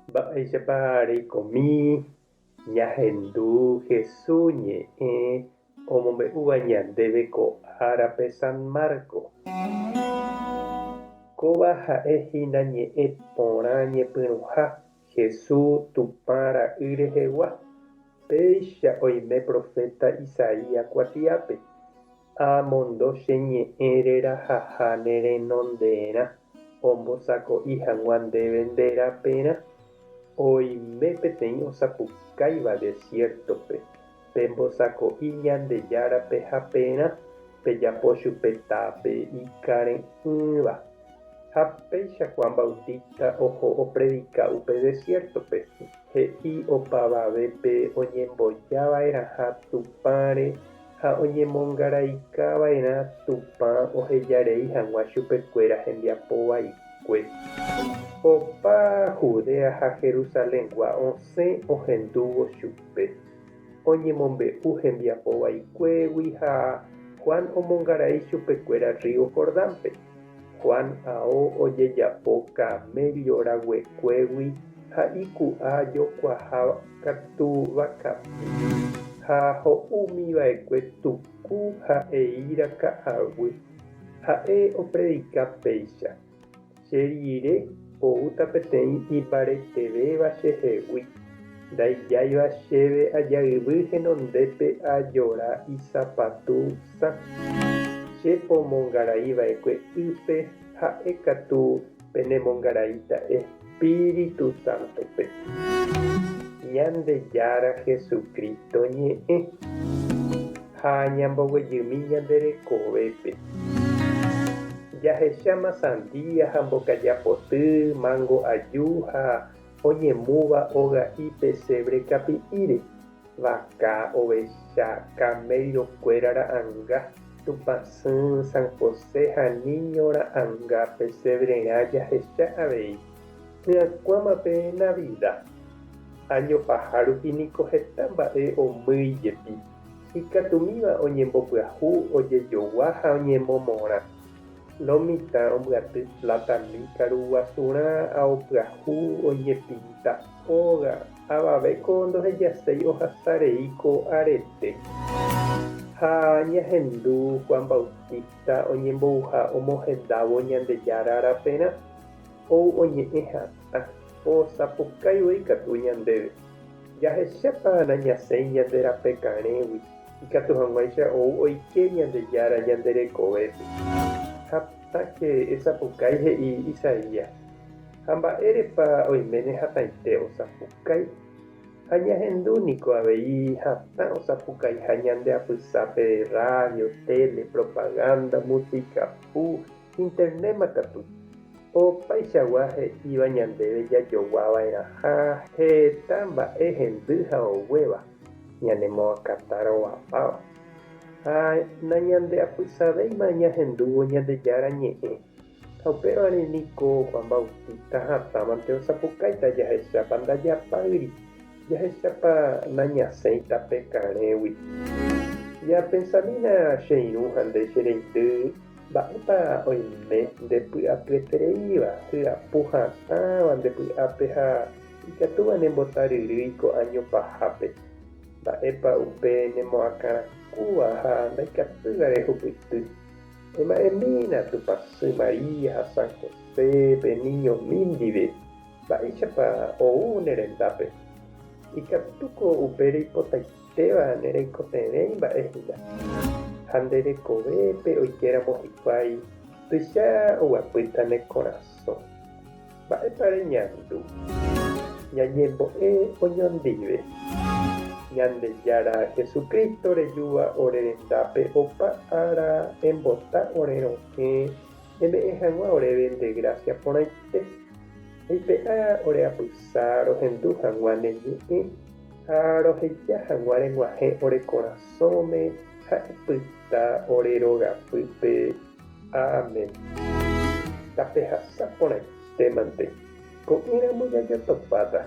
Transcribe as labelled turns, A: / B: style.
A: Mba'éichapa reikomi ñahendu Hesu ñe'ẽ omombe'úva ñandéve ko árape San Marco? Kóva ha'e hína ñe'ẽ porã ñepyrũha Hesu Tupã Ra'y rehegua. Péicha oime proféta Isaías kuatiápe, Amondo che ñe'ẽ rerahaha ne renonderã, ombosako'i hag̃ua ndéve nde raperã. Oime peteĩ osapukáiva desiértope, Pembosako'i Ñandejárape haperã, pejapo chupe tape ikare'ỹva. Ha péicha Juan Bautista oho opredika upe desiértope, he'i opavavépe oñemboja va'erãha Tupãre ha oñemongaraika va'erã Tupã ohejarei hag̃ua chupekuéra hembiapo vaikue. Opa Judea ha Jerusalengua osẽ ohendúvo chupe. Oñemombe'u hembiapo vaikuégui ha Juan omongarai chupekuéra rrío Jordánpe. Juan ao ojejapo kaméllo raguekuégui ha iku'a jokuaha katu vakapi, ha ho'úmi va'ekue tuku ha eíra ka'aguy. Ha'e opredika péicha, Che rire oúta peteĩ imbaretevéva chehegui, ndaijáiva chéve ajayvy henondépe ajora isapatu sã. Che pomongarai va'ekue ýpe, ha'e katu penemongaraíta Espíritu Sántope. Ñandejára Jesucristo ñe'ẽ. Ha ñamboguejymi ñande rekovépe. Jahecháma sandía ha mbokaja poty, mango aju ha oñemúva oga'i pesebre kapi'íre, vaka, ovecha, camello kuéra ra'anga, Tupãsy, San José ha Niño ra'anga pesebrerã jahecha avei. Hyakuãma pe Navida. Áño paha rupi niko heta mba'e omýi jepi. Ikatumíva oñembopyahu, ojejogua ha oñemomorã. Lo mitã ombyaty platami karuguasurã, ao pyahu, oñepinta óga, avavéko ndohejaséi ohasa rei ko arete. Ha ñahendu Juan Bautista oñembouha omohendávo Ñandejára raperã, ou oñe'ẽ hatã, osapukái voi katu ñandéve. Jahechápa nañasẽi ñande rape karẽgui, ikatu hag̃uáicha ou oike Ñandejára ñande rekovépe. Hatãke esapukái he'i Isaías. Ha mba'érepa oiméne hatãite osapukái? Ha ñahendu niko avei hatã osapukaiha ñande apysápe rrádio, téle, propagánda, músika pu, Internéma katu, opaichagua he'íva ñandéve jajogua va'erãha heta mba'e hendy ha oguéva, ñanemoakãtarovapáva. Ha nañandeapysavéima ñahendúvo Ñandejára Ñe'ẽ. Ha upévare niko Juan Bautista hatãmante osapukáita jahechápa ndajapáyri, jahechápa nañasẽi tape karẽgui. Ñapensamína che irũ ha nde che reindy Mba'épa oime nde py'apyetereíva, hyapu hatãva nde py'ápe ha ikatúva nembotaryrýi ko áño pahápe? Mba'épa upe nemoakãrakúva ha ndaikatúiva rehupyty? Ema'ẽmína Tupãsy María ha San José pe niñomi ndive, mba'éichapa ou ne rendápe? Ikatúko upe reipotaite. Péva ne reikotevẽi mba'e hína. Ha nde rekovépe oikéramo hikuái, tuicha oguapýta ne korasõ. Mba'épa reñandu? Ñañembo'e oñondive. Ñandejára Jesucristo rejúva ore rendápe opa ára embota ore rokẽ eme'ẽ hag̃ua oréve nde grásia porãite. Eipe'a ore apysa rohendu hag̃ua ne ñe'ẽ. Ha roheja hag̃ua reg̃uahẽ ore korasõme ha epyta ore rogapýpe. Amén. Tapehasa porãitémante. Ko'ẽramo jajotopáta.